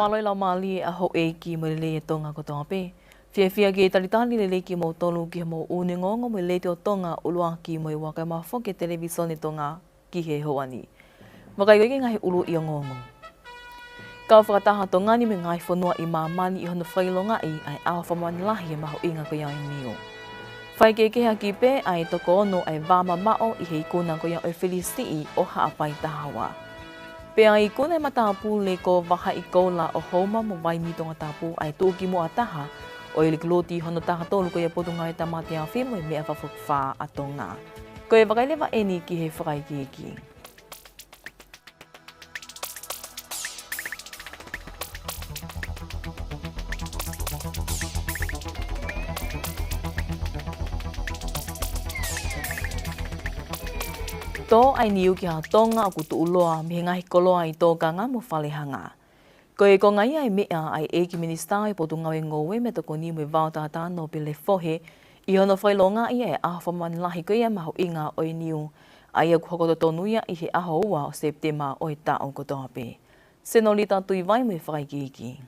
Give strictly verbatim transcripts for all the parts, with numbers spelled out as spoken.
Mālō e laumālie ʻa houʻeiki mo e lelei ʻa Tonga kotoa pē. Fiefia ke talitali lelei kimoutolu ki he moʻoni ongoongo mo e Letiō Tonga ʻuluaki mo e ua, kae ʻumaʻā foki e Televīsone Tonga ki he houa ni. Vakai ko ia ki he ngaahi ʻuluʻi ongoongo. Kau fakataha Tonga ni mo e ngaahi fonua ʻi māmani ʻi hono fakaʻilongaʻi ʻa e ʻaho fakamāmani lahi ʻo e mahuʻinga ko ia ʻo e niu. Fakakehekeheʻaki pē ʻa e toko ono ʻa e vā mamaʻo ʻi he ikuna ko ia ʻo e Felisiʻi ʻo Haʻapai Taha Ua. Pea ʻi he ikuna ʻa e matāpule ko Vahaʻi Koula ʻo Houma mo Vaimi Tongatapu ʻa e tuʻukimuʻa taha ʻo e likuruti hono taha tolu ko ia ʻo e Potungāue Tāmate Afi mo e Meʻa Fakafokifā ʻa Tonga. Ko e vakai leva eni ki he fakaikiiki. Tō ʻa e niu ki ha Tonga ʻoku tuʻuloa mei he ngaahi koloa ʻi tōkanga mo falehanga. Ko e konga ia e meʻa ʻa e ʻEiki Minisitā ʻo e Potungāue Ngoue mo e Tokoni mo e Vaotātā, Nōpele Fohe, ʻi hono fakaʻilongaʻi ʻa e ʻaho fakamāmani lahi ko ia ʻo e mahuʻinga ʻo e niu, ʻa ia ʻoku hoko totonu ia ʻi he ʻaho ua ʻo Sepitema ʻo e taʻu kotoa pē. Senolita Tuʻivai mo e fakaikiiki.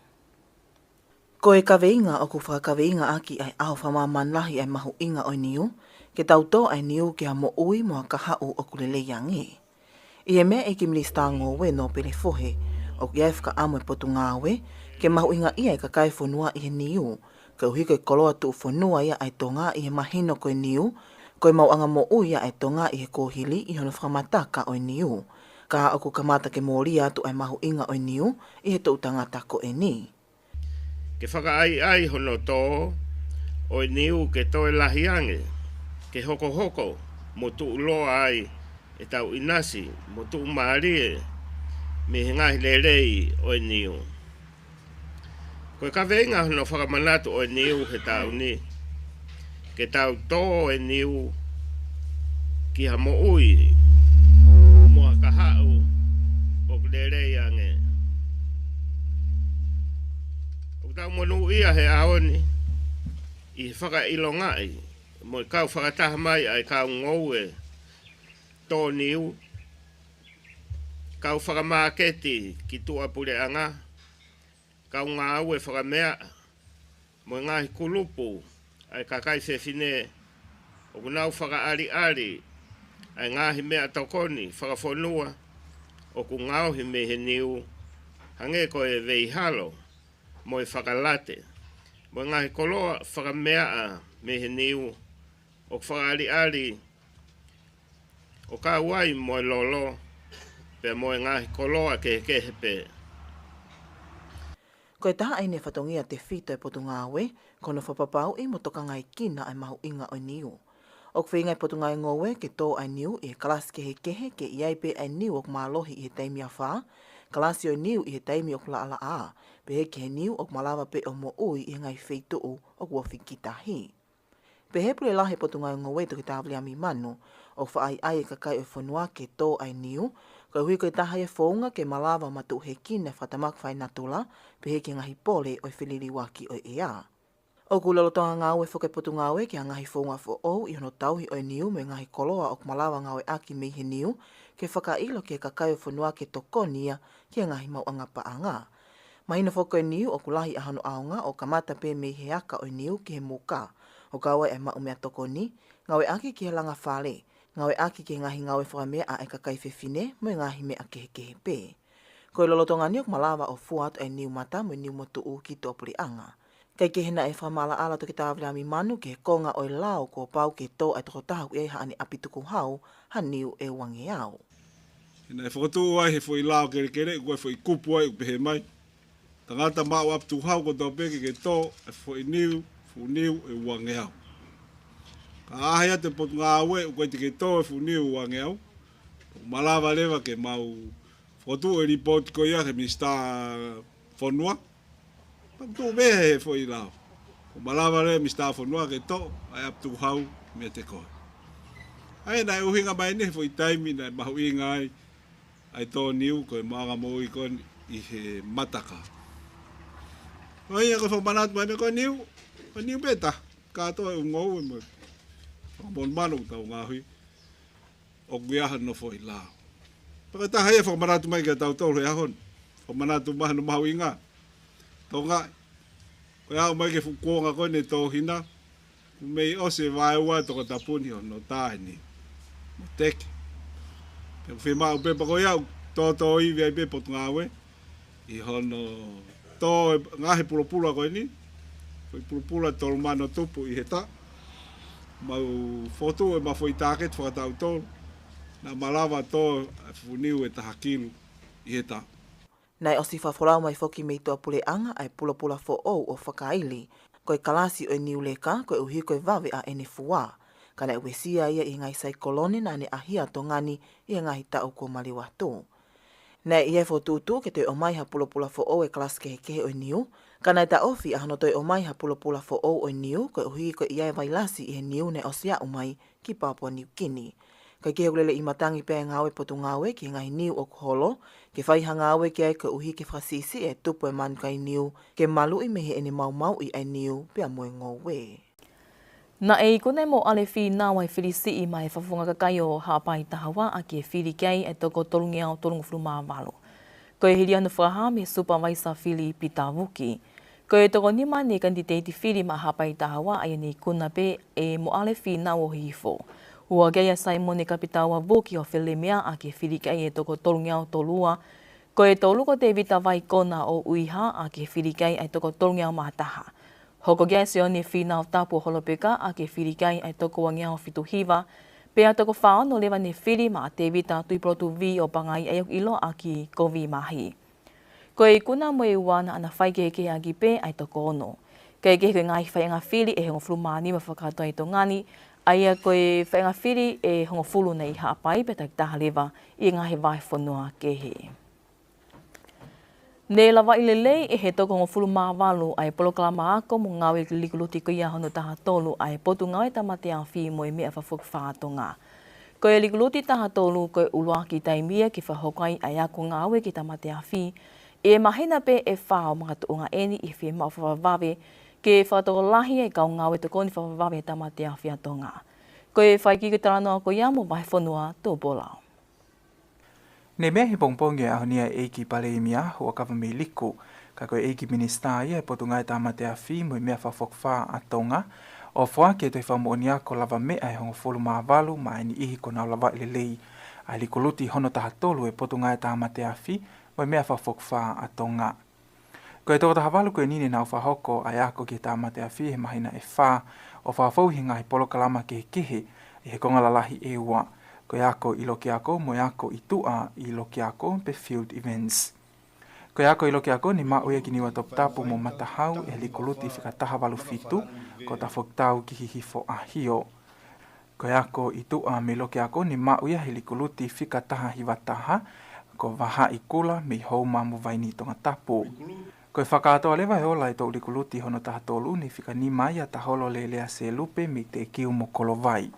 Ko e kaveinga ʻoku fakakaveingaʻaki ʻa e ʻaho fakamāmani lahi ʻo e mahuʻinga ʻo e niu, ke tau tō ʻa e niu ki ha moʻui mo ha kahaʻu ʻoku lelei ange. ʻI he meʻa ʻa e ʻEiki Minisitā Ngoue, Nōpele Fohe, ʻoku ʻi ai e fakaʻamu ʻa e Potungāue ke mahuʻingaʻia e kakai e fonua ʻi he niu, koeʻuhi ko e koloa tuʻufonua ia ʻa e Tonga ʻi he mahino ko e niu ko e maʻuʻanga moʻui ia ʻa e Tonga ʻi he kuohili, ʻi hono fakamataka ʻo e niu. Ka ʻoku kamata ke mōlia atu ʻa e mahuʻinga ʻo e niu ʻi he toʻu tangata ko eni. Ke fakaʻaiʻai hono tō ʻo e niu ke toe lahi ange, ke hokohoko mo tuʻuloa ai ʻetau ʻinasi mo tuʻumālie mei he ngaahi lelei ʻo e niu. Ko e kaveinga hono fakamanatu ʻo e niu he taʻu ni, ke tau tō e niu ki ha moʻui mo ha kahaʻu ʻoku lelei ange. ʻOku tau monūʻia he ʻaho ni ʻi he fakaʻilongaʻi mo e kau fakataha mai ʻa e kau ngoue tō niu, kau fakamāketi ki tuʻapuleʻanga, kau ngāue fakameaʻa, mo e ngaahi kulupu ʻa e kakai fefine ʻoku nau fakaʻaliʻali ʻa e ngaahi meʻatokoni fakafonua ʻoku ngaohi mei he niu, hangē ko e veihalo mo e fakalate, mo e ngaahi koloa fakameaʻa mei he niu ʻoku fakaʻaliʻali ʻo kau ai mo e lolo, pea mo e ngaahi koloa kehekehe pē. Ko e taha ʻeni e fatongia tefito ʻa e Potungāue, ko hono fakapapauʻi mo tokangaekina ʻa e mahuʻinga ʻo e niu. ʻOku feinga e Potungāue Ngoue ke tō ʻa e niu ʻi he kalasi kehekehe ke ʻi ai pē ʻa e niu ʻoku mālohi ʻi he taimi afā, kalasi ʻo e niu ʻi he taimi ʻoku laʻalaʻā, pehē ki he niu ʻoku malava pē ʻo moʻui ʻi he ngaahi feituʻu ʻoku ofi ki tahi. Pehē ʻe he Pule Lahi ʻo e Potungāue Ngoue, Toketā Viliami Manu, ʻoku fakaʻaiʻai e kakai ʻo e fonua ke tō ʻa e niu, koeʻuhi ko e taha ia e founga ke malava ʻo matuʻuhekina e fakatamaki fakaenatula, pehē ki he ngaahi pole ʻo e feliliuaki ʻo e ʻea. ʻOku lolotonga ngāue foki e Potungāue ki ha ngaahi founga foʻou ʻi hono tauhi ʻo e niu mo e ngaahi koloa ʻoku malava ʻo ngāueʻaki mei he niu, ke fakaʻilo ki he kakai ʻo e fonua ke tokoni ia ki he ngaahi maʻuʻanga paʻanga. Mahino foki ko e niu ʻoku lahi ʻa hono ʻaonga ʻo kamata pē mei he aka ʻo e niu ki he muka, ʻo kau ai e maʻu meʻatokoni, ngāueʻaki ki he langa fale, ngāueʻaki ki he ngaahi ngāue fakameaʻa ʻa e kakai fefine, mo e ngaahi meʻa kehekehe pē. Ko e lolotonga ni ʻoku malava ʻo fua atu ʻa e niu mata mo e niu motuʻu ki tuʻapuleʻanga. Kae kehe naʻe fakamaʻalaʻala ʻa Toketā Viliami Manu ki he konga ʻo e lao kuo pau ke tō ʻa e tokotaha ʻoku ʻi ai haʻane ʻapi tukuhau ha niu ʻe uangeau. He naʻe fokotuʻu ai he foʻi lao kelekele, ko e foʻi kupu ai ʻoku pehē mai: Tangata maʻu ʻapi tukuhau kotoa pē ke ke tō e foʻi niu, fuʻu niu ʻe uangeau. Ka ʻaʻahi atu e Potungāue ʻoku ʻikai te ke tō e fuʻu niu ʻe uangeau, ʻoku malava leva ke mau fokotuʻu e lipooti ko ia ki he Minisitā Fonua. Pea tuʻu pē he foʻi lao, ʻoku malava leva e Minisitā Fonua ke toʻo ʻa e ʻapi tukuhau meiate koe. ʻA ia naʻe ʻuhinga mai eni he foʻi taimi naʻe mahuʻinga ai ʻa e tō niu ko e maʻuʻanga moʻui ko eni ʻi he mata kā. ʻA ia ko e fakamanatu mai mei he ko e niu, ko e niu pē taha, kātoa e ʻū ngoue mo e fakamonumanu ʻoku tau ngaohi, ʻoku ʻi ai hano foʻi lao. Pea ko e taha ia e fakamanatu mai kiate kitautolu he ʻaho ni, fakamanatu mai hono mahuʻinga. Tonga. Ko e aʻu mai ki he fuʻu kuonga ko eni ʻe tō hina, kuo mei ʻosi e vaeua toko tapu ni hono tā eni mo teke. Pea ʻoku fiemaʻu pē pea ko ia ʻoku tōtōivi ai pē Potungāue ʻi hono tō e ngaahi pulopula ko eni, ko e pulopula tolu mano tupu ʻi he taʻu. Mau fotu e mafoʻi tāketi fakataʻu tolu, naʻa malava tō e fuʻu niu ʻe taha kilu ʻi he taʻu. Naʻe ʻosi fakafolau mai foki mei tuʻapuleʻanga ʻa e pulopula foʻou ʻo fakaili ko e kalasi ʻo e niu leka koeʻuhi ko e vave ʻa ʻene fua. Ka naʻe uesia ia ʻi he ngaahi saikolone naʻa ne ʻahia ʻa Tonga ni ʻi he ngaahi taʻu kuo maliu atu. Naʻe ʻi ai e fokotuʻutuʻu ke toe ʻomai ha pulopula foʻou ʻo e kalasi kehekehe ʻo e niu, ka naʻe taʻofi ʻa hono toe ʻomai ha pulopula foʻou ʻo e niu koeʻuhi ko e ʻi ai e vailasi ʻi he niu naʻe ʻosi aʻu mai ki Papua Niu Kini. Kae kehe ʻoku lele ʻi matangi pē ʻa e ngāue ʻa e Potungāue ki he ngaahi niu ʻoku holo, ke fai ha ngāue ki ai koeʻuhi ke fakasiʻisiʻi e tupu ʻa e manu kai niu, ke maluʻi mei heʻene maumauʻi ʻa e niu pea mo e ngoue. Naʻe ikuna e Moʻale Fīnau ʻa e fili siʻi maʻa e Fakafofonga Kakai ʻo Haʻapai Taha Ua ʻaki e fili ki ai ʻa e toko tolungeau tolungofulu mā valu. Ko e hili hono fakahā mei he Supavaisa Fili Pita Vuki. Ko e toko nima eni e kanititeiti fili maʻa Haʻapai Taha Ua ʻa ia naʻe ikuna pē ʻe Moʻale Fīnau ʻo Hihifo. Hū hake ai ʻa Saimone Kapitaua Vuki ʻo Felemea ʻaki e fili ki ai ʻa e toko tolungeau tolu ua. Ko e tolu ko Tevita Vaikona ʻo ʻUiha ʻaki e fili ki ai ʻa e toko tolungeau mā taha. Hoko ki ai ʻa Sione Fīnau Tapu ʻo Holopeka ʻaki e fili ki ai ʻa e toko uangeau fitu hiva. Pea toko fā ono leva naʻe fili maʻa Tevita Tuʻipulotu Vī ʻo Pangai ʻa ia ʻoku ʻiloa ʻaki ko Vī Mahi. Ko e ikuna mo e ua naʻa na faikehekeheʻaki pē ʻa e toko ono. Kae kehe ko e ngaahi faiʻanga fili ʻe hongofulu mā nima fakakātoa ʻi Tonga ni, ʻa ia ko e faiʻanga fili ʻe hongofulu naʻe ʻi Haʻapai pea takitaha leva ʻi he ngaahi vahefonua kehe. Naʻe lavaʻi lelei ʻe he toko hongofulu mā valu ʻa e polokalama ako mo ngāue likuluti ko ia hono taha tolu ʻa e Potungāue Tāmate Afi mo e Meʻa Fakafokifā ʻa Tonga. Ko e likuluti taha tolu ko e ʻuluaki taimi ia ke fakahoko ai ʻa e ako ngāue ki he tāmate afi, ʻi he māhina pē ʻe fā ʻo makatuʻunga eni ʻi he fiemaʻu fakavavevave ke fakatokolahi ʻa e kau ngāue tokoni fakavavevave ʻa e Tāmate Afi ʻa Tonga. Ko e faikiki talanoa ko ia mo Vahefonua Tupolau. Naʻe meʻa he pongipongi ʻo e ʻaho ni ʻa e ʻEiki Palēmia, Huʻakavameiliku, kae ko e ʻEiki Minisitā ia ʻo e Potungāue Tāmate Afi mo e Meʻa Fakafokifā ʻa Tonga, ʻo foaki e tohi fakamoʻoni ako lavameʻa ʻe hongofulu mā valu maʻa e niʻihi kuo nau lavaʻi lelei ʻa e likuluti hono taha tolu ʻo e Potungāue Tāmate Afi mo e Meʻa Fakafokifā ʻa Tonga. Ko e toko taha valu ko eni naʻa nau fakahoko ʻa e ako ki he tāmate afi he māhina ʻe fā, ʻo fakafou ʻi he ngaahi polokalama kehekehe ʻi he konga lalahi ʻe ua. Ko e ako ʻi loki ako mo e ako ʻi tuʻa ʻi loki ako pe field events. Ko e ako ʻi loki ako naʻe maʻu ia ki Niua Toputapu mo Matahau ʻe he likuluti fika taha valu fitu ko Tafokitau ki Hihifo ʻAhio. Ko e ako ʻi tuʻa mei loki ako naʻe maʻu ia ʻe he likuluti fika taha hiva taha ko Vahaʻi Kula mei Houma mo Vainī Tongatapu. Ko e fakakātoa leva ʻo e ola ʻa e toʻu likuluti hono taha tolu naʻe fika nima ia ʻa Taholo Lelea Selupe mei Tekiu mo Kolovai.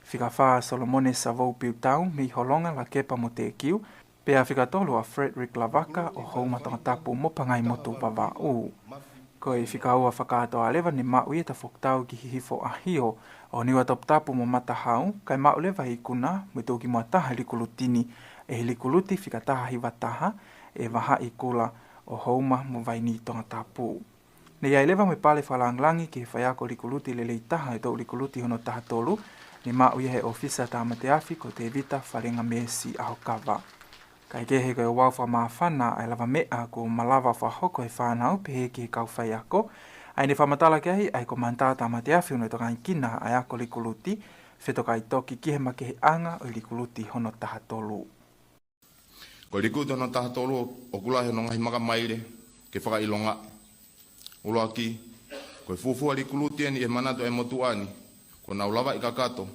Fika fā ʻa Solomone Savou Piutau mei Holonga, Lakepa mo Tekiu, pea fika tolu ʻa Frederick Lavaka ʻo Houma Tongatapu mo Pangaimotu Vavaʻu. Ko e fika ua fakakātoa leva naʻe maʻu ia ʻe Tafokitau ki Hihifo ʻAhio ʻo Niua Toputapu mo Matahau, kae maʻu leva e ikuna mo e tuʻukimuʻa taha ʻo e likuluti ni ʻe he likuluti fika taha hiva taha ʻe Vahaʻi Kula ʻo Houma mo Vainī Tongatapu. Naʻe ʻi ai leva mo e pale fakalāngilangi ki he faiako likuluti lelei taha ʻo e toʻu likuluti hono taha tolu, naʻe maʻu ia ʻe he ʻōfisa tāmate afi ko Tevita Falengamesi ʻAhokava. Kae kehe ko e ouau fakamāfana ʻa e lavameʻa kuo malava fakahoko ʻe he fānau pehē ki he kau faiako, ʻa ia naʻe fakamatala ki ai ʻa e Komanitā Tāmate Afi ʻo Tonga ʻi Kina ʻa e ako likuluti, fetokaitoki ki he makeheʻanga ʻo e likuluti hono taha tolu. Ko e likuluti hono taha tolu ʻoku lahi hono ngaahi makamaile ke fakaʻilongaʻi. ʻUluaki, ko e fuofua likuluti eni ʻi he manatu ʻa e motuʻa ni, kuo nau lavaʻi kakato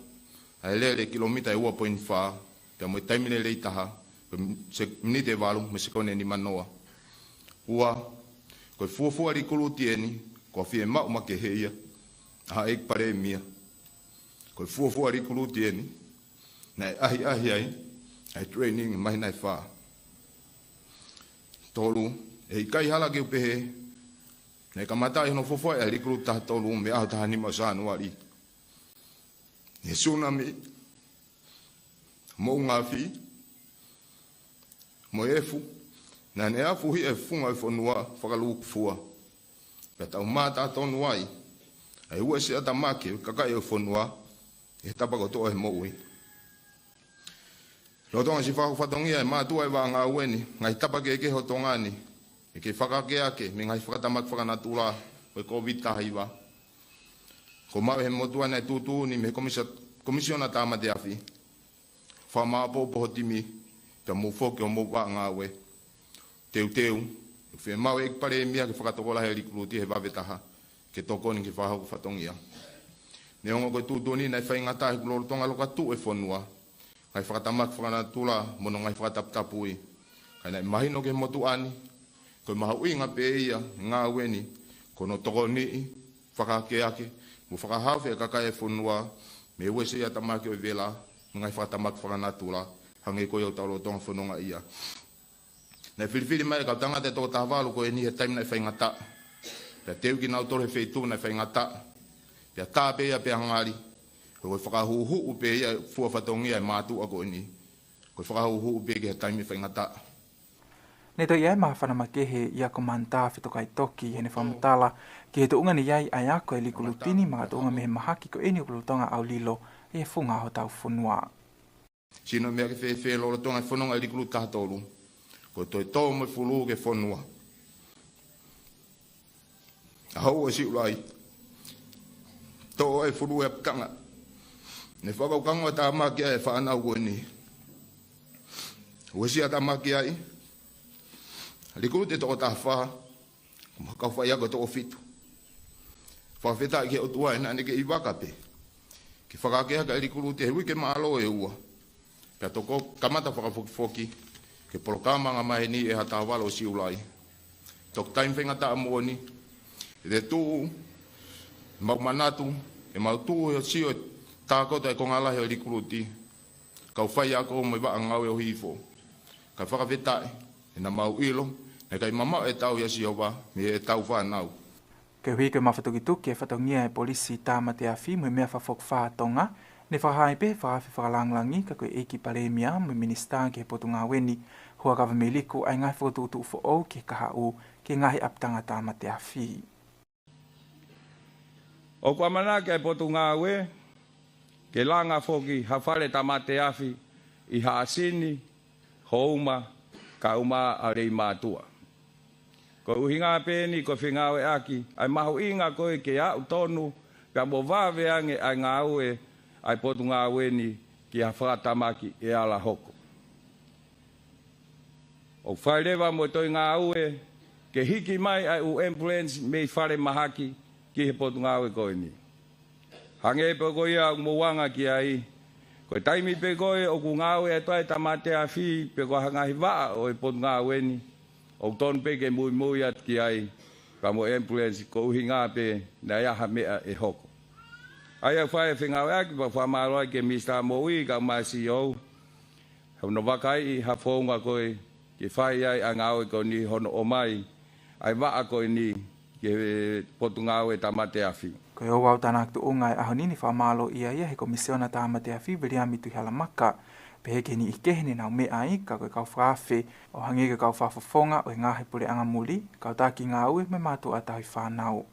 ʻa e lele kilomita ʻe ua poini fā, pea mo e taimi lelei taha, ko e se-, miniti ʻe valu mo e sekoni ʻe nima noa. Ua, ko e fuofua likuluti eni kuo fiemaʻu makehe ia ʻa e ʻEiki Palēmia. Ko e fuofua likuluti eni naʻe ʻahiʻahi ai ʻa e training ʻi he māhina ʻe fā. Tolu, ʻe ʻikai hala ke u pehē naʻe kamata ʻi hono fuofua ʻa e likuluti taha tolu mei he ʻaho taha nima ʻo Sānuali. He sunami, moʻunga afi mo e efu, naʻa ne afuhi e funga ʻo e fonua fakalūkufua. pea tau mātā tonu ai ʻa e uesia ʻatamaki ʻo e kakai ʻo e fonua ʻi he tapa kotoa ʻo e moʻui. Lolotonga siʻi fakahoko fatongia ʻe he mātuʻa ʻo e vaʻa ngāue ni ngaahi tapa kehekehe ʻo Tonga ni, ʻe kei fakaakeake mei he ngaahi fakatamaki fakanatula ʻo e Kōviti taha hiva, kuo maʻu ʻe he motuʻa ni ʻa e tuʻutuʻuni mei he Komisi-, Komisiona Tāmate Afi: Fakamāʻopoʻopo ho timi, pea mou foki ki homou vaʻa ngāue. Teuteu, ʻoku fiemaʻu ʻe he ʻEiki Palēmia ke fakatokolahi e likuluti he vave taha ke tokoni ki he fakahoko fatongia. Neongo ko e tuʻutuʻuni naʻe faingataʻa he kuo lolotonga lokatuʻu e fonua, ngaahi fakatamaki fakanatula mo hono ngaahi fakataputapui, ka naʻe mahino ki he motuʻa ni ko e mahuʻinga pē ia ʻo e ngāue ni ko hono tokoniʻi, fakaakeake mo fakahaofi e kakai ʻo e fonua mei he uesia ʻatamaki ʻo e vela mo e ngaahi fakatamaki fakanatula, hangē ko ia ʻoku tau lolotonga fononga ai. Naʻe filifili mai e kau tangata ʻe toko taha valu ko eni he taimi naʻe faingataʻa, pea teu kinautolu he feituʻu naʻe faingataʻa, pea tā pē ia pea ngali, ko e fakahūhū pē ia e fua fatongia ʻa e mātuʻa ko eni, ko e fakahūhū pē ki he taimi faingataʻa. Ne toe ʻi ai e māfana makehe ʻia Komanda Fetokaitoki heʻene fakamatala ki he tuʻunga ne ʻi ai ʻa e ako ʻa e likuluti ni, makatuʻunga mei he mahaki ko eni ʻoku lolotonga ʻau lilo ʻi he funga hotau fonua. Sino meʻa ke fēfē lolotonga e fononga ʻa e likuluti taha tolu, ko e toe tō mo e fulū ki he fonua. ʻAho ua ʻo Siulai, toʻo e fulū ʻa e ʻapitanga. Ne fakakaukau ʻo tāmaki ʻa e fānau ko eni. Uesia ʻatamaki ai likuluti ʻe toko taha fā, mo e kau faiako ʻe toko fitu. Fakafetaʻi ki he ʻOtua ʻi he naʻa ne kei vaka pē ke fakaakeake ʻa e likuluti he uike mālō ʻe ua, pea toki kamata fakafokifoki ki he polokalama angamaheni ʻi he ʻaho taha valu ʻo Siulai. Toki taimi faingataʻa moʻoni, ʻe tuʻu ʻemau manatu, ʻemau tuʻu he sio e tākoto ʻa e konga lahi ʻo e likuluti, kau faiako mo e vaʻa ngāue ʻo hifo. Ka fakafetaʻi, he naʻa mau ʻilo naʻe ʻikai mamaʻo e tau ʻia Sihova mei heʻetau fānau. Koeʻuhi ko e mafatukituki e fatongia ʻa e Polisi Tāmate Afi mo e Meʻa Fakafokifā ʻa Tonga, ne fakahā ai pē ʻe he Fakaafe Fakalāngilangi, ka ko e ʻEiki Palēmia mo e Minisitā ki he Potungāue ni, Huʻakavameiliku, ʻa e ngaahi fokotuʻutuʻu foʻou ki he kahaʻu ki he ngaahi ʻapitanga tāmate afi. ʻOku ʻamanaki ʻa e Potungāue ke langa foki ha fale tāmate afi ʻi Haʻasini, Houma, kaeʻumaʻā Leimātuʻa. Ko e ʻuhinga pē eni ko e fengāueʻaki ʻa e mahuʻinga ko ē ke aʻu tonu pea mo vave ange ʻa e ngāue ʻa e Potungāue ni ki ha fakatamaki ʻe ala hoko. ʻOku fai leva mo e toe ngāue ke hiki mai ʻa e ʻū ambulance mei falemahaki ki he Potungāue ko eni. Hangē pē ko ia ʻoku mou anga ki ai, ko e taimi pē ko ē ʻoku ngāue atu ai e tāmate afi pe ko ha ngaahi vaʻa ʻo e Potungāue ni, ʻoku tonu pē ke muimui atu ki ai pea mo e ambulance, ko e ʻuhinga pē naʻe ʻi ai ha meʻa ʻe hoko. ʻA ia ʻoku fai e fengāueʻaki, pea fakamālō ai ki he Minisitā Moʻui kaeʻumaʻā e C E O, hono vakaiʻi ha founga ko ē ke fai ai ʻa e ngāue ko eni, hono ʻomai ʻa e vaʻa ko eni ki he Potungāue Tāmate Afi. Ko e ouau tānaki tuʻunga ʻo e ʻaho ni ne fakamālōʻia ia ʻe he Komisiona Tāmate Afi, Viliami Tuʻihalamaka, pehē ki he niʻihi kehe ne nau meʻa ai, ka ko e kau fakaafe, ʻo hangē ko e kau fakafofonga ʻo e ngaahi puleʻanga muli, kau taki ngāue mo e mātuʻa tauhi fānau.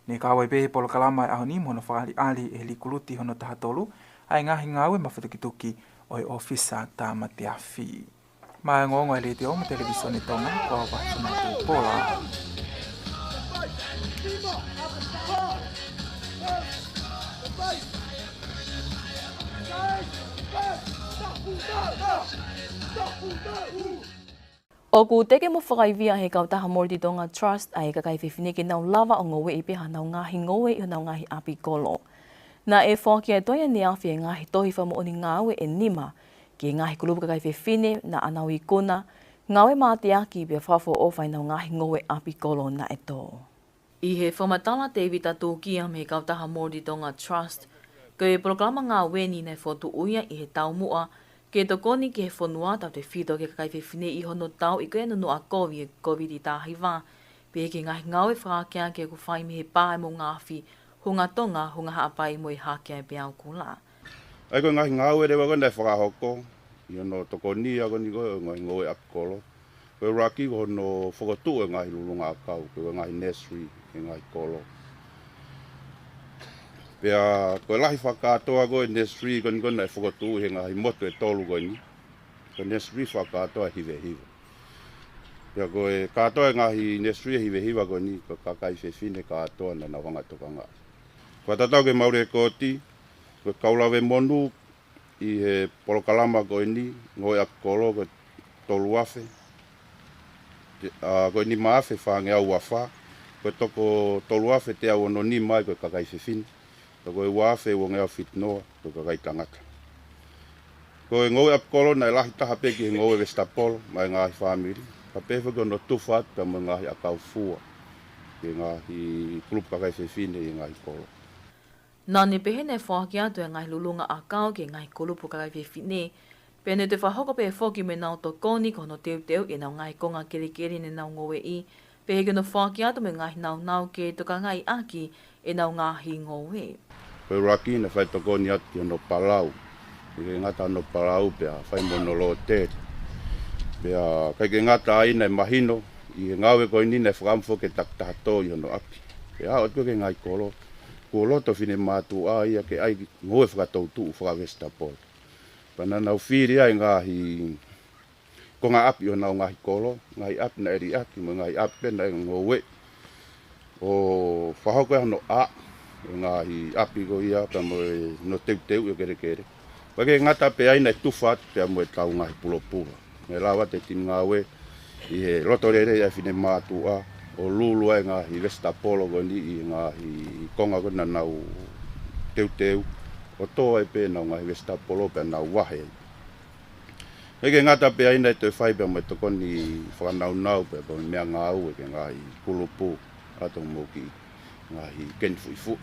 Ne kau ai pē he polokalama ʻo e ʻaho ni mo hono fakaʻaliʻali ʻe he likuluti hono taha tolu ʻa e ngaahi ngāue mafatukituki ʻo e ʻōfisa tāmate afi. Maʻá e ongoongo ʻa e Letiō mo e Televīsone Tonga, ko au Vahefonua Tupola. ʻOku teke mo fakaivia ʻe he Kautaha Moleti Tonga Trust ʻa e kakai fefine ke nau lava ʻo ngoueʻi pē haʻanau ngaahi ngoue ʻi honau ngaahi ʻapi kolo. Naʻe foaki atu ai ʻaneafi e ngaahi tohi fakamoʻoni ngāue ʻe nima ki he ngaahi kulupu kakai fefine naʻa nau ikuna, ngāue mateaki pea fakaʻofoʻofa ʻenau ngaahi ngoue ʻapi kolo naʻe tō. ʻI he fakamatala ʻa Tēvita Tūkia mei he Kautaha Moleti Tonga Trust, ko e polokalama ngāue ni naʻe fokotuʻu ia ʻi he taumuʻa ke tokoni ki he fonua, tautefito ki he kakai fefine ʻi hono tauʻi ko ia e nunuʻa kovi ʻo e Kōviti taha hiva, pehē ki he ngaahi ngāue fakaakeake ʻoku fai mei he Pā ʻa e Moʻungaafi, Hunga Tonga, Hunga Haʻapai mo e Hake ʻa e Peau Kula. ʻA ia ko e ngaahi ngāue leva ko ē naʻe fakahoko ʻi hono tokoni ʻa ko eni ko e ngaahi ngoue ʻapi kolo, ko e ʻuluaki ko hono fokotuʻu e ngaahi lulungaʻakau, ko e ngaahi nursery, he ngaahi kolo. Pea ko e lahi fakakātoa ko e nursery ko eni ko ē naʻe fokotuʻu he ngaahi motu ʻe tolu ko eni, ko e nursery fakakātoa hiva hiva. Pea ko e kātoa e ngaahi nursery hiva hiva ko eni, ko e kakai fefine kātoa naʻa nau hanga ʻo tokangaʻi. Fakatatau ki heʻemau lekooti, ko e kau lave monū ʻi he polokalama ko eni, ngāue ʻapikolo, ko e tolu afe, te-, ʻa, ko e nima afe fāngeau ua fā, ko e toko tolu afe teau ono nima ai ko e kakai fefine, pea ko e ua afe uangeau fitu noa ko e kakai tangata. Ko e ngāue ʻapikolo naʻe lahi taha pē ki he ngāue vesitapolo maʻa e ngaahi fāmili, ka pehē foki hono tufa atu pea mo e ngaahi ʻakau fua ki he ngaahi kulupu kakai fefine ʻi he ngaahi kolo. Naʻa ne pehē naʻe foaki atu e ngaahi lulunga ʻakau ki he ngaahi kulupu kakai fefine, pea ne toe fakahoko pē foki mo ʻenau tokoni ko hono teuteuʻi ʻenau ngaahi konga kelekele ne nau ngāueʻi, pehē ki hono foaki atu mo e ngaahi naunau ke tokangaʻi ʻaki ʻenau ngaahi ngāue. Ko e ʻuluaki naʻe fai tokoni atu ki hono palau, ʻikai ke ngata hono palau pea fai mo hono lōtele. Pea ʻikai ke ngata ai, naʻe mahino ʻi he ngāue ko eni naʻe fakaʻamu foki ke takitaha tō ʻi hono ʻapi. Pea aʻu atu ki he ngaahi kolo, kuo loto finemātuʻa ia ke ʻai ngāue fakatoutuʻu fakavesitapolo. Pea naʻa nau fili ai e ngaahi konga ʻapi ʻo honau ngaahi kolo, ngaahi ʻapi naʻe liʻaki, mo e ngaahi ʻapi pē naʻe ngāueʻi ʻo fakahoko ai hono ʻā, e ngaahi ʻapi ko ia, pea mo hono teuteuʻi ʻo kelekele. Pea ʻikai ke ngata pē ai, naʻe tufa atu pea mo ʻetau ngaahi pulopula. Naʻe lava ʻe he timi ngāue ʻi he loto lelei ʻa e finemātuʻa ʻo lulu ai e ngaahi vesitapolo ko eni ʻi he ngaahi konga ko ē naʻa nau teuteu, ʻo tō ai pē ʻenau ngaahi vesitapolo pea nau vahe. ʻIkai ke ngata pē ai, naʻe toe fai pea mo e tokoni fakanaunau pea mo e meʻangāue ki he ngaahi kulupu ʻa e tau moki ngaahi keni fuʻifuʻi.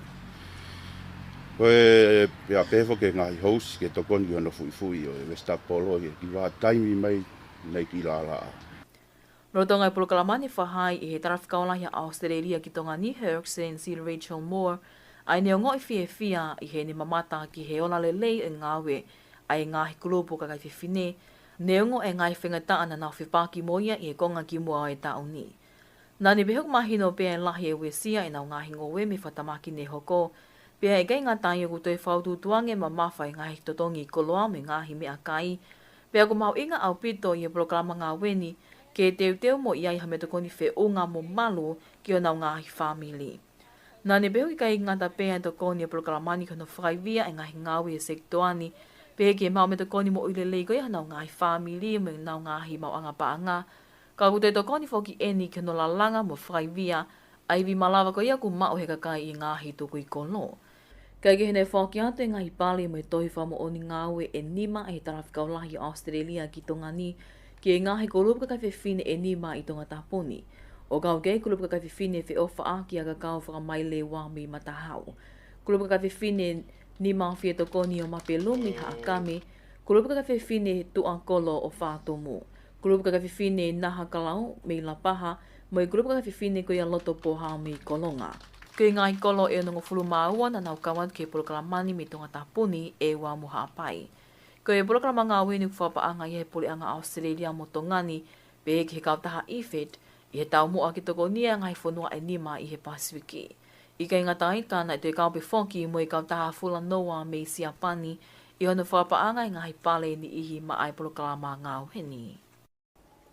Ko e pea pehē foki ki he ngaahi housi ke tokoni ki hono fuʻifuʻi ʻo e vesitapolo ʻi he kiʻi vahaʻa taimi mai naʻe kiʻi lālāʻau. Lolotonga e polokalama naʻe fakahā ʻe he Talafekau Lahi ʻa ʻAositelēlia ki Tonga ni, Her Excellency Rachel Moore, ʻa ʻene ongoʻi fiefia ʻi heʻene mamata ki he ola lelei e ngāue ʻa e ngaahi kulupu kakai fefine, neongo e ngaahi faingataʻa naʻa nau fepaki mo ia ʻi he konga kimuʻa ʻo e taʻu ni. Naʻa ne pehē ʻoku mahino pē e lahi e uesia ʻenau ngaahi ngāue mei he fakatamaki ne hoko, pea ʻikai ngata ai, ʻoku toe fakautuutu ange e mamafa e ngaahi totongi koloa mo e ngaahi meʻakai, pea ʻoku mahuʻinga ʻaupito ʻi he polokalama ngāue ni ke teuteu mo ʻi ai ha meʻatokoni feʻunga mo malu ki honau ngaahi fāmili. Naʻa ne pehē ʻoku ʻikai ngata pē ʻa e tokoni ʻa e polokalama ni ki hono fakaivia e ngaahi ngāue ʻi he sekitoa ni, pehē ki he maʻu meʻatokoni moʻui lelei ko ia honau ngaahi fāmili mo ʻenau ngaahi maʻuʻanga paʻanga, ka ʻoku toe tokoni foki eni ki hono lalanga mo fakaivia ʻa e ivi malava ko ia ʻoku maʻu ʻe he kakai ʻi he ngaahi tukui kolo. Kae kehe, naʻe foaki atu e ngaahi pale mo e tohi fakamoʻoni ngāue ʻe nima ʻe he Talafekau Lahi ʻo ʻAositelēlia ki Tonga ni ki he ngaahi kulupu kakai fefine ʻe nima ʻi Tongatapu ni, ʻo kau ki ai e kulupu kakai fefine Feʻofaʻaki ʻa Kakau Fakamaileu mei Matahau, kulupu kakai fefine Nima Fietokoni ʻo Mapelu mei Haʻakame, kulupu kakai fefine Tuʻakolo ʻo Fatumu, kulupu kakai fefine Nahakalau mei Lapaha, mo e kulupu kakai fefine ko ia Loto Poha mei Kolonga. Ko e ngaahi kolo ʻe onongofulu mā ua naʻa nau kau atu ki he polokalama ni mei Tongatapu ni, ʻEua mo Haʻapai. Ko e polokalama ngāue ni ʻoku fakapaʻanga ia ʻe he Puleʻanga ʻAositelēlia mo Tonga ni, pehē ki he kautaha IFAD, ʻi he taumuʻa ke tokonia e ngaahi fonua ʻe nima ʻi he Pasifiki. ʻIkai ngata ai, ka naʻe toe kau pē foki mo e kautaha Fulanoa mei Siapani ʻi hono fakapaʻanga e ngaahi pale ʻe niʻihi maʻa e polokalama ngāue ni.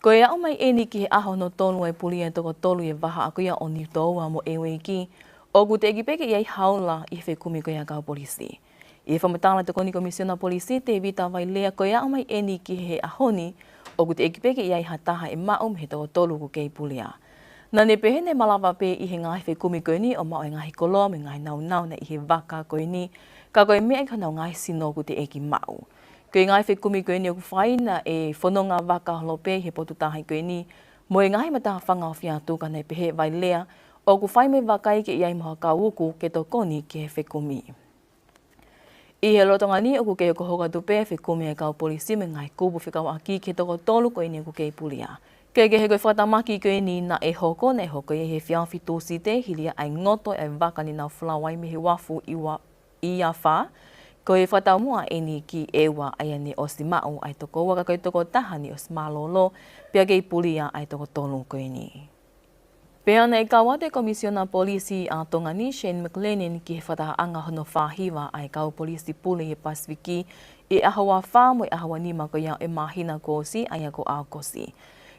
Ko e aʻu mai eni ki he ʻaho hono tolu ʻa e pulia ʻe toko tolu ʻi he vahaʻa ko ia ʻo Niutoua mo ʻEueiki, ʻoku teʻeki pē ke ʻi ai ha ola ʻi he fekumi ko ia ʻa e kau polisi. ʻI he fakamatala ʻa e Tokoni Komisiona Polisi, Tevita Vailea, ko e aʻu mai eni ki he ʻaho ni, ʻoku teʻeki pē ke ʻi ai ha taha ʻe maʻu mei he toko tolu ʻoku kei pulia. Naʻa ne pehē naʻe malava pē ʻi he ngaahi fekumi ko eni ʻo maʻu e ngaahi koloa mo e ngaahi naunau naʻe ʻi he vaka ko eni, ka ko e meʻa ki honau ngaahi sino ʻoku teʻeki maʻu. Ko e ngaahi fekumi ko eni ʻoku fai naʻe fononga vaka holo pē ʻi he potu tahi ko eni mo e ngaahi matāfanga ʻo fie ʻatu, ka naʻe pehē ʻe Vailea ʻoku fai mo e vakai ke ʻi ai mo ha kau uku ke tokoni ki he fekumi. ʻI he lolotonga ni ʻoku kei hokohoko atu pē e fekumi ʻa e kau polisi mo e ngaahi kupu fekauʻaki ki he toko tolu ko eni ʻoku kei pulia. Kae kehe, ko e fakatamaki ko eni naʻe hoko, naʻe hoko ia ʻi he efiafi Tūsite, hili ia ʻa e ngoto ʻa e vaka ne nau folau ai mei he uafu ʻi ua-, ʻi Afā. Ko e fakataumuʻa eni ki ʻEua, ʻa ia ne ʻosi maʻu ʻa e toko ua, ka ko e toko taha ne ʻosi mālōlō, pea kei pulia ʻa e toko tolu ko eni. Pea naʻe kau atu e Komisiona Polisi ʻa Tonga ni, Shane McLennan, ki he fakatahaʻanga hono fā hiva ʻa e kau polisi pule ʻi he Pasifiki ʻi he ʻaho ua fā mo e ʻaho ua nima ko ia ʻo e māhina kuo ʻosi, ʻa ia ko ʻAokosi.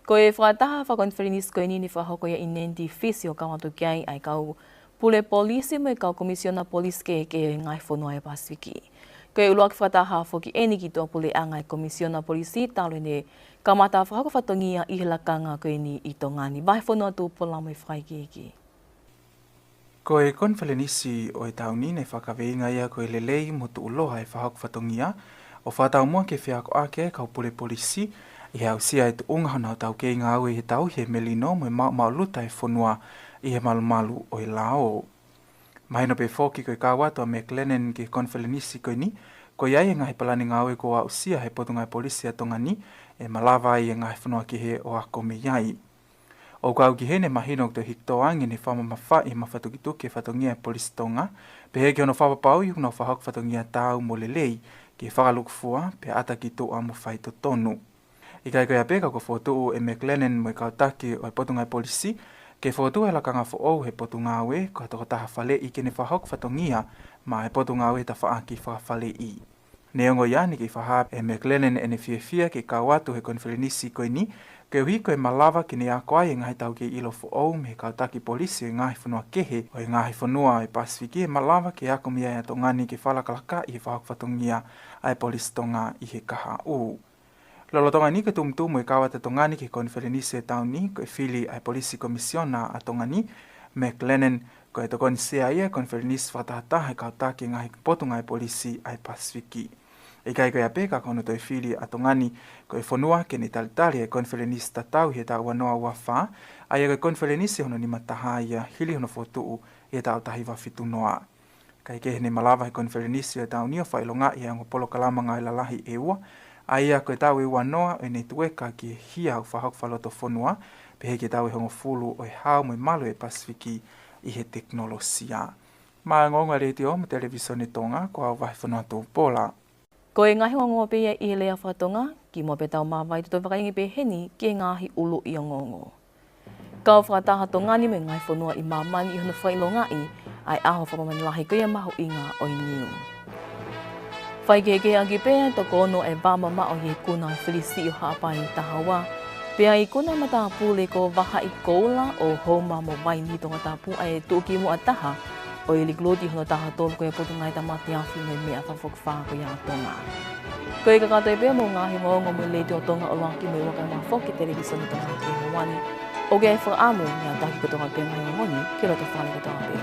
Ko e fakataha fakakonifelenisi ko eni ne fakahoko ia ʻi Nadi, Fisi, ʻo kau atu ki ai ʻa e kau pule polisi mo e kau komisiona polisi kehekehe ʻo e ngaahi fonua ʻo e Pasifiki. Ko e ʻuluaki fakataha foki eni ki tuʻapuleʻanga ʻo e Komisiona Polisi talu ʻene kamata fakahoko fatongia ʻi he lakanga ko eni ʻi Tonga ni. Vahefonua Tupola mo e fakaikiiki. Ko e konifelenisi ʻo e taʻu ni ne fakakaveinga ia ko e lelei mo tuʻuloa e fakahoko fatongia, ʻo fakataumuʻa ke feakoʻaki e kau pule polisi, ʻi he aʻusia e tuʻunga hono taukei ngāue ʻi he tauhi e melino mo e maʻumaʻuluta e fonua ʻi he malumalu ʻo e lao. Mahino pē foki ko e kau atu ʻa McLennan ki he konifelenisi ko eni, ko ia e ngaahi palani ngāue kuo aʻusia ʻe he Potungāue Polisi ʻa Tonga ni, ʻe malava ai e ngaahi fonua kehe ʻo ako mei ai. ʻOku kau ki heni e mahino ʻoku toe hiki tō ange ʻene fakamamafaʻi e mafatukituki e fatongia e Polisi Tonga, pehē ki hono fakapapauʻi ʻoku nau fakahoko fatongia taau mo lelei, ke fakalūkufua, pea ʻata ki tuʻa mo faitotonu. ʻIkai ko ia pē, ka kuo fokotuʻu ʻe McLennan mo e kau taki ʻo e Potungāue Polisi ke fokotuʻu e lakanga foʻou ʻe he Potungāue ko ha tokotaha faleʻi ke ne fakahoko fatongia maʻa e Potungāue he tafaʻaki fakafaleʻi. Neongo ia, ne kei fakahā ʻe McLennan ʻene fiefia ke kau atu he konifelenisi ko eni, koeʻuhi ko e malava ke ne ako ai e ngaahi taukei ʻilo foʻou mei he kau taki polisi ʻo e ngaahi fonua kehe ʻo e ngaahi fonua ʻo e Pasifiki, ʻe malava ke ako mei ai ʻa Tonga ni ke fakalakalakaʻi e fakahoko fatongia ʻa e Polisi Tonga ʻi he kahaʻu. Lolotonga eni ko e tumutumu e kau atu ʻa Tonga ni ki he konifelenisi ʻo e taʻu ni, ko e fili ʻa e Polisi Komisiona ʻa Tonga ni, McLennan, ko e tokoni sea ia ʻo e konifelenisi fakatahataha e kau taki e ngaahi Potungāue Polisi ʻa e Pasifiki. ʻIkai ko ia pē, ka ko hono toe fili ʻa Tonga ni ko e fonua ke ne talitali e konifelenisi tatau ʻi he taʻu ua noa ua fā, ʻa ia ko e konifelenisi hono nima taha ia hili hono fokotuʻu ʻi he taʻu taha hiva fitu noa. Kae kehe, ne malava he konifelenisi ʻo e taʻu ni ʻo fakaʻilongaʻi e ongo polokalama ngāue lalahi ʻe ua, ʻa ia ko e taʻu ʻe ua noa ʻo e netiueka ki he hia ʻoku fakahoko fakalotofonua, pehē ki he taʻu ʻe hongofulu ʻo e hao mo e malu ʻo e Pasifiki ʻi he tekinolosia. Maʻá e ongoongo ʻa e Letiō mo e Televīsone Tonga, ko au Vahefonua Tupola. Ko e ngaahi ongoongo pē ia ʻi he lea faka-Tonga, kimuʻa pea tau māvae, te tau toe fakaʻinga pē heni ki he ngaahi ʻuluʻi ongoongo. Kau fakataha Tonga ni mo e ngaahi fonua ʻi māmani ʻi hono fakaʻilongaʻi ʻa e ʻaho fakamāmani lahi ko ia mahuʻinga ʻo e niu. Faikehekeheʻaki pē ʻa e toko ono e vā mamaʻo ʻi he ikuna ʻo e Fili Siʻi ʻo Haʻapai taha ua, pea ikuna e matāpule ko Vahaʻi Koula ʻo Houma mo Vainī Tongatapu ʻa e tuʻukimuʻa taha ʻo e likuruti hono taha tolu ko ia ʻo e Potungāue Tāmate Afi mo e Meʻa Fakafokifā ko ia ʻa Tonga. Ko ia kakato pē mo e ngaahi ongoongo mei he Letiō Tonga ʻo Laki mo e Vaka Mafoki Televīsone Tonga ki he houa ni. ʻOku ʻi ai e fakaʻamu ke tataki kotoa pē e ngaahi ongoongo ni ki loto fale kotoa pē.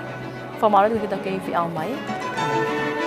Fakamālō atu ki he kau taki fie ʻalu mai.